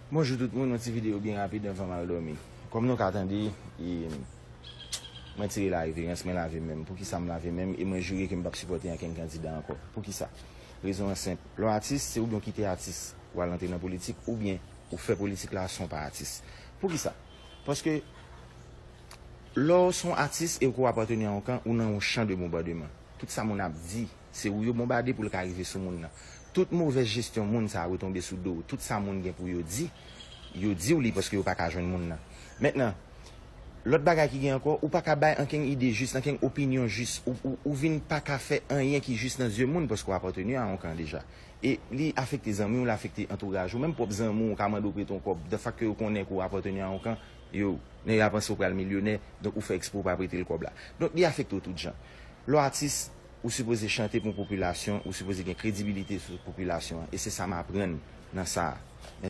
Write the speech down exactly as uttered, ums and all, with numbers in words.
Bonjou tout moun, yon ti videyo byen rapid anvan m al dòmi. Kòm nou ka tande, e, mwen tire la reverans, mwen lave men m. Poukisa m lave men m? E mwen jire ke m p ap sipòte ankenn kandida ankò. Poukisa? Rezon an senp. Lè w atis, se oubyen w kite atis, w al antre nan politik, oubyen ou fè politik la san w pa atis. Poukisa? Paske lè w se yon atis e ke w apateni a yon kan, ou nan yon chan de bonbademan. Tout sa moun ap di, se ou yo bonbade pou l ka rive sou moun nan. Tout movèz jesyon moun sa a retonbe sou do w. Tout sa moun gen pou yo di, yo di w li paske yo pa ka jwenn moun nan. Mentnan, lòt bagay ki gen ankò, ou pa ka bay ankenn ide jis, ankenn opinyon jis. Ou, ou, ou vin pa ka fè anyen ki jis nan zye moun paske w apateni a yon kan deja. E li afekte zanmi w, l afekte antouraj ou. Menm pwòp zanmi w ka mande w prete yon kòb. De facto yo konnen ke w apateni a yon kan, yo, nèg la panse w pral milyonè, donk ou fè ekspre w pa prete l kòb la. Donk li afekte w tout jan. Lè w atis, ou sipoze chante pou yon popilasyon, ou sipoze gen kredibilite sou popilasyon an. E se sa m aprann nan sa a.